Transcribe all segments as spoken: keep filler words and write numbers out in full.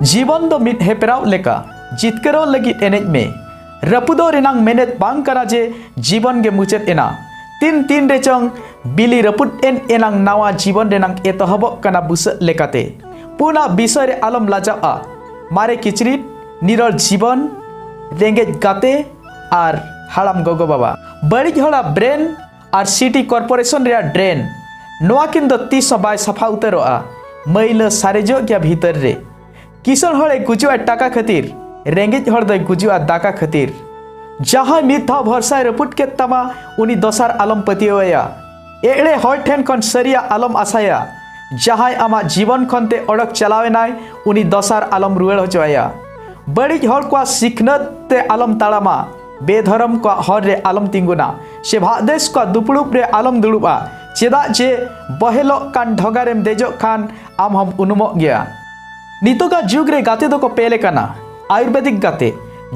ᱡᱤᱵᱚᱱ ᱫᱚ ᱢᱤᱫ ᱦᱮᱯᱨᱟᱣ ᱞᱮᱠᱟ᱾ ᱡᱤᱛᱠᱟᱹᱨᱚᱜ ᱞᱟᱹᱜᱤᱫ ᱮᱱᱮᱡ ᱢᱮ᱾ ᱨᱟᱹᱯᱩᱫᱚᱜ ᱨᱮᱱᱟᱜ ᱢᱮᱱᱮᱛ ᱵᱟᱝ ᱠᱟᱱᱟ ᱡᱮ ᱡᱤᱵᱚᱱ ᱜᱮ ᱢᱩᱪᱟᱹᱫ ᱮᱱᱟ᱾ ᱛᱤᱱ ᱛᱤᱱ ᱨᱮᱪᱚᱝ ᱵᱤᱞᱤ ᱨᱟᱹᱯᱩᱫ ᱮᱱ ᱮᱱᱟᱝ ᱱᱟᱣᱟ ᱡᱤᱵᱚᱱ ᱨᱮᱱᱟᱜ ᱮᱛᱚᱦᱚᱵᱚᱜ ᱠᱟᱱᱟ ᱵᱩᱥᱟᱹᱜ ᱞᱮᱠᱟᱛᱮ᱾ ᱯᱩᱱᱟᱜ ᱵᱤᱥᱚᱭ ᱨᱮ ᱟᱞᱚᱢ ᱞᱟᱡᱟᱜᱼᱟ᱾ ᱢᱟᱨᱮ ᱠᱤᱪᱨᱤᱡ, ᱱᱤᱨᱚᱲ ᱡᱤᱵᱚᱱ, ᱨᱮᱸᱜᱮᱡ ᱜᱟᱛᱮ ᱟᱨ ᱦᱟᱲᱟᱢ ᱜᱚᱜᱚ ᱵᱟᱵᱟ᱾ ᱵᱟᱹᱲᱤᱡ ᱦᱚᱲᱟᱜ ᱵᱨᱮᱱ ᱟᱨ ᱥᱤᱴᱤ ᱠᱚᱨᱯᱳᱨᱮᱥᱚᱱ ᱨᱮᱭᱟᱜ ᱰᱨᱮᱱ, ᱱᱚᱣᱟ ᱠᱤᱱ ᱫᱚ ᱛᱤᱥ ᱦᱚᱸ ᱵᱟᱭ ᱥᱟᱯᱷᱟ ᱩᱛᱟᱹᱨᱚᱜᱼᱟ᱾ ᱢᱟᱹᱭᱞᱟᱹ ᱥᱟᱨᱮᱡᱚᱜ ᱜᱮᱭᱟ ᱵᱷᱤᱛᱟᱹᱨ ᱨᱮ᱾ ᱠᱤᱥᱟᱹᱬ ᱦᱚᱲᱮ ᱜᱩᱡᱩᱜᱼᱟ ᱴᱟᱠᱟ ᱠᱷᱟᱹᱛᱤᱨ, ᱨᱮᱸᱜᱮᱡ ᱦᱚᱲ ᱫᱚᱭ ᱜᱩᱡᱩᱜᱼᱟ ᱫᱟᱠᱟ ᱠᱷᱟᱹᱛᱤᱨ᱾ ᱡᱟᱦᱟᱸᱭ ᱢᱤᱫ ᱫᱷᱟᱣ ᱵᱷᱚᱨᱥᱟᱭ ᱨᱟᱹᱯᱩᱫ ᱠᱮᱫ ᱛᱟᱢᱟ, ᱩᱱᱤ ᱫᱚᱥᱟᱨ ᱟᱞᱚᱢ ᱯᱟᱹᱛᱭᱟᱹᱣ ᱟᱭᱟ᱾ ᱮᱲᱮ ᱦᱚᱲ ᱴᱷᱮᱱ ᱠᱷᱚᱱ ᱥᱟᱹᱨᱤᱭᱟᱜ ᱟᱞᱚᱢ ᱟᱥᱟᱭᱟ᱾ ᱡᱟᱦᱟᱸᱭ ᱟᱢᱟᱜ ᱡᱤᱵᱚᱱ ᱠᱷᱚᱱ ᱛᱮ ᱚᱰᱚᱠ ᱪᱟᱞᱟᱣ ᱮᱱᱟᱭ, ᱩᱱᱤ ᱫᱚᱥᱟᱨ ᱟᱞᱚᱢ ᱨᱩᱣᱟᱹᱲ ᱦᱚᱪᱚ ᱟᱭᱟ᱾ ᱵᱟᱹᱲᱤᱡ ᱦᱚᱲ ᱠᱚᱣᱟᱜ ᱥᱤᱠᱷᱱᱟᱹᱛ ᱛᱮ ᱟᱞᱚᱢ ᱛᱟᱲᱟᱢᱟ᱾ ᱵᱮᱫᱷᱚᱨᱚᱢ ᱠᱚᱣᱟᱜ ᱦᱚᱨ ᱨᱮ ᱟᱞᱚᱢ ᱛᱤᱸᱜᱩᱱᱟ᱾ ᱥᱮ ᱵᱷᱟᱜᱫᱮᱥ ᱠᱚᱣᱟᱜ ᱫᱩᱯᱲᱩᱵ ᱨᱮ ᱟᱞᱚᱢ ᱫᱩᱲᱩᱵᱼᱟ᱾ ᱪᱮᱫᱟᱜ ᱡᱮ ᱵᱚᱦᱮᱞᱚᱜ ᱠᱟᱱ ᱰᱷᱚᱜᱟᱨᱮᱢ ᱫᱮᱡᱚᱜ ᱠᱷᱟᱱ ᱟᱢ ᱦᱚᱸᱢ ᱩᱱᱩᱢᱚᱜ ᱜᱮᱭᱟ᱾ ᱱᱤᱛᱚᱜᱟᱜ ᱡᱩᱜᱽ ᱨᱮ ᱜᱟᱛᱮ ᱫᱚᱠᱚ ᱯᱮ ᱞᱮᱠᱟᱱᱟ᱾ ᱟᱭᱩᱨᱵᱮᱫᱤᱠ ᱜᱟᱛᱮ,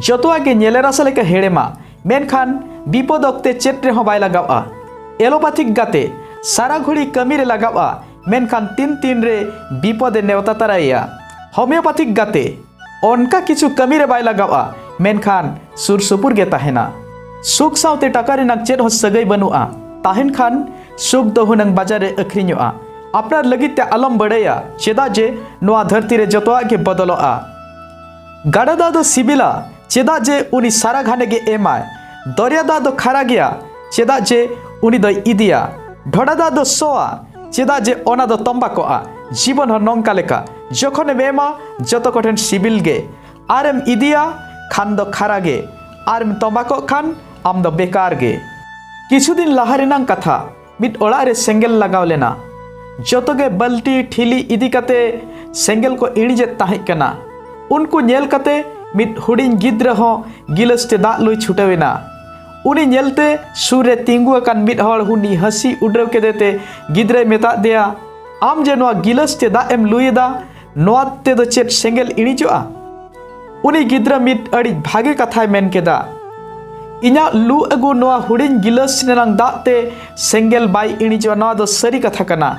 ᱡᱚᱛᱚᱣᱟᱜ ᱜᱮ ᱧᱮᱞᱮ ᱨᱟᱥᱟ ᱞᱮᱠᱟ ᱦᱮᱲᱮᱢᱟ, ᱢᱮᱱᱠᱷᱟᱱ ᱵᱤᱯᱚᱫ ᱚᱠᱛᱮ ᱪᱮᱫ ᱨᱮᱦᱚᱸ ᱵᱟᱭ ᱞᱟᱜᱟᱣᱼᱟ᱾ ᱮᱞᱳᱯᱟᱛᱷᱤᱠ ᱜᱟᱛᱮ, ᱥᱟᱨᱟ ᱜᱷᱩᱲᱤ ᱠᱟᱹᱢᱤ ᱨᱮ ᱞᱟᱜᱟᱣᱼᱟ, ᱢᱮᱱᱠᱷᱟᱱ ᱛᱤᱱ ᱛᱤᱱ ᱨᱮ ᱵᱤᱯᱚᱫ ᱮ ᱱᱮᱣᱛᱟ ᱛᱟᱨᱟᱭᱮᱭᱟ᱾ ᱦᱳᱢᱤᱭᱳᱯᱟᱛᱷᱤᱠ ᱜᱟᱛᱮ, ᱚᱱᱠᱟ ᱠᱤᱪᱷᱩ ᱠᱟᱹᱢᱤ ᱨᱮ ᱵᱟᱭ ᱞᱟᱜᱟᱣᱼᱟ, ᱢᱮᱱᱠᱷᱟᱱ ᱥᱩᱨ ᱥᱩᱯᱩᱨ ᱜᱮ ᱛᱟᱦᱮᱱᱟ᱾ ᱥᱩᱠ ᱥᱟᱶᱛᱮ ᱴᱟᱠᱟ ᱨᱮᱱᱟᱜ ᱪᱮᱫ ᱦᱚᱸ ᱥᱟᱹᱜᱟᱹᱭ ᱵᱟᱹᱱᱩᱜᱼᱟ᱾ ᱛᱟᱦᱮᱱ ᱠᱷᱟᱱ ᱥᱩᱠ ᱫᱚ ᱦᱩᱱᱟᱹᱝ ᱵᱟᱡᱟᱨ ᱨᱮ ᱟᱹᱠᱷᱨᱤᱧᱚᱜᱼᱟ᱾ ᱟᱯᱱᱟᱨ ᱞᱟᱹᱜᱤᱫ ᱛᱮ ᱟᱞᱚᱢ ᱵᱟᱹᱲᱟᱹᱭᱟ, ᱪᱮᱫᱟᱜ ᱡᱮ ᱱᱚᱣᱟ ᱫᱷᱟᱹᱨᱛᱤ ᱨᱮ ᱡᱚᱛᱚᱣᱟᱜ ᱜᱮ ᱵᱚᱫᱚᱞᱚᱜᱼᱟ᱾ ᱜᱟᱰᱟ ᱫᱟᱜ ᱫᱚ ᱥᱤᱵᱤᱞᱟ, ᱪᱮᱫᱟᱜ ᱡᱮ ᱩᱱᱤ ᱥᱟᱨᱟ ᱜᱷᱟᱱᱮ ᱜᱮ ᱮᱢᱟᱭ᱾ ᱫᱚᱨᱭᱟ ᱫᱟᱜ ᱫᱚ ᱠᱷᱟᱨᱟ ᱜᱮᱭᱟ, ᱪᱮᱫᱟᱜ ᱡᱮ ᱩᱱᱤ ᱫᱚᱭ ᱤᱫᱤᱭᱟ᱾ ᱰᱷᱚᱰᱟ ᱫᱟᱜ ᱫᱚ ᱥᱚᱣᱟ, ᱪᱮᱫᱟᱜ ᱡᱮ ᱚᱱᱟ ᱫᱚ ᱛᱚᱢᱵᱟ ᱠᱚᱜᱼᱟ᱾ ᱡᱤᱵᱚᱱ ᱦᱚᱸ ᱱᱚᱝᱠᱟ ᱞᱮᱠᱟ, ᱡᱚᱠᱷᱚᱱᱮᱢ ᱮᱢᱟ, ᱡᱚᱛᱚ ᱠᱚᱴᱷᱮᱱ ᱥᱤᱵᱤᱞ ᱜᱮ, ᱟᱨᱮᱢ ᱤᱫᱤᱭᱟ ᱠᱷᱟᱱ ᱫᱚ ᱠᱷᱟᱨᱟ ᱜᱮ, ᱟᱨᱮᱢ ᱛᱚᱢᱵᱟ ᱠᱚᱜ ᱠᱷᱟᱱ ᱟᱢ ᱫᱚ ᱵᱮᱠᱟᱨ ᱜᱮ᱾ ᱠᱤᱪᱷᱩ ᱫᱤᱱ ᱞᱟᱦᱟ ᱨᱮᱱᱟᱝ ᱠᱟᱛᱷᱟ, ᱢᱤᱫ ᱚᱲᱟᱜ ᱨᱮ ᱥᱮᱸᱜᱮᱞ ᱞᱟᱜᱟᱣ ᱞᱮᱱᱟ᱾ ᱡᱚᱛᱚ ᱜᱮ ᱵᱟᱹᱞᱴᱤ ᱴᱷᱤᱞᱤ ᱤᱫᱤ ᱠᱟᱛᱮ ᱥᱮᱸᱜᱮᱞ ᱠᱚ ᱤᱬᱤᱡᱮᱫ ᱛᱟᱦᱮᱸ ᱠᱟᱱᱟ᱾ ᱩᱱᱠᱩ ᱧᱮᱞ ᱠᱟᱛᱮ ᱢᱤᱫ ᱦᱩᱰᱤᱧ ᱜᱤᱫᱽᱨᱟᱹ ᱦᱚᱸ ᱜᱤᱞᱟᱹᱥ ᱛᱮ ᱫᱟᱜ ᱞᱩᱭ ᱪᱷᱩᱴᱟᱹᱣ ᱮᱱᱟ᱾ ᱩᱱᱤ ᱧᱮᱞᱛᱮ ᱥᱩᱨ ᱨᱮ ᱛᱤᱸᱜᱩ ᱟᱠᱟᱱ ᱢᱤᱫ ᱦᱚᱲ ᱦᱩᱱᱤ ᱦᱟᱹᱥᱤ ᱩᱰᱟᱹᱣ ᱠᱮᱫᱮ ᱛᱮ ᱜᱤᱫᱽᱨᱟᱹᱭ ᱢᱮᱛᱟᱫ ᱫᱮᱭᱟ, "ᱟᱢ ᱡᱮ ᱱᱚᱣᱟ ᱜᱤᱞᱟᱹᱥ ᱛᱮ ᱫᱟᱜ ᱮᱢ ᱞᱩᱭ ᱮᱫᱟ, ᱱᱚᱣᱟ ᱛᱮᱫᱚ ᱪᱮᱫ ᱥᱮᱸᱜᱮᱞ ᱤᱬᱤᱡᱚᱜᱼᱟ?" ᱩᱱᱤ ᱜᱤᱫᱽᱨᱟᱹ ᱢᱤᱫ ᱟᱹᱰᱤ ᱵᱷᱟᱜᱮ ᱠᱟᱛᱷᱟᱭ ᱢᱮᱱ ᱠᱮᱫᱟ, "ᱤᱧᱟᱹᱜ ᱞᱩ ᱟᱹᱜᱩ ᱱᱚᱣᱟ ᱦᱩᱰᱤᱧ ᱜᱤᱞᱟᱹᱥ ᱨᱮᱱᱟᱝ ᱫᱟᱜ ᱛᱮ ᱥᱮᱸᱜᱮᱞ ᱵᱟᱭ ᱤᱬᱤᱡᱚᱜᱼᱟ, ᱱᱚᱣᱟ ᱫᱚ ᱥᱟᱹᱨᱤ ᱠᱟᱛᱷᱟ ᱠᱟᱱᱟ᱾"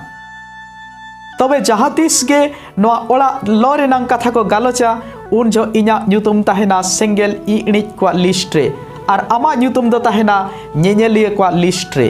ᱛᱚᱵᱮ ᱡᱟᱦᱟᱸ ᱛᱤᱥ ᱜᱮ ᱱᱚᱣᱟ ᱚᱲᱟᱜ ᱞᱚ ᱨᱮᱱᱟᱝ ᱠᱟᱛᱷᱟ ᱠᱚ ᱜᱟᱞᱚᱪᱟ, ᱩᱱ ᱡᱚᱦᱚᱜ ᱤᱧᱟᱹᱜ ᱧᱩᱛᱩᱢ ᱛᱟᱦᱮᱱᱟ ᱥᱮᱸᱜᱮᱞ ᱤᱬᱤᱡ ᱠᱚᱣᱟᱜ ᱞᱤᱥᱴ ᱨᱮ, ᱟᱨ ᱟᱢᱟᱜ ᱧᱩᱛᱩᱢ ᱫᱚ ᱛᱟᱦᱮᱱᱟ ᱧᱮᱧᱮᱞᱤᱭᱟᱹ ᱠᱚᱣᱟᱜ ᱞᱤᱥᱴ ᱨᱮ᱾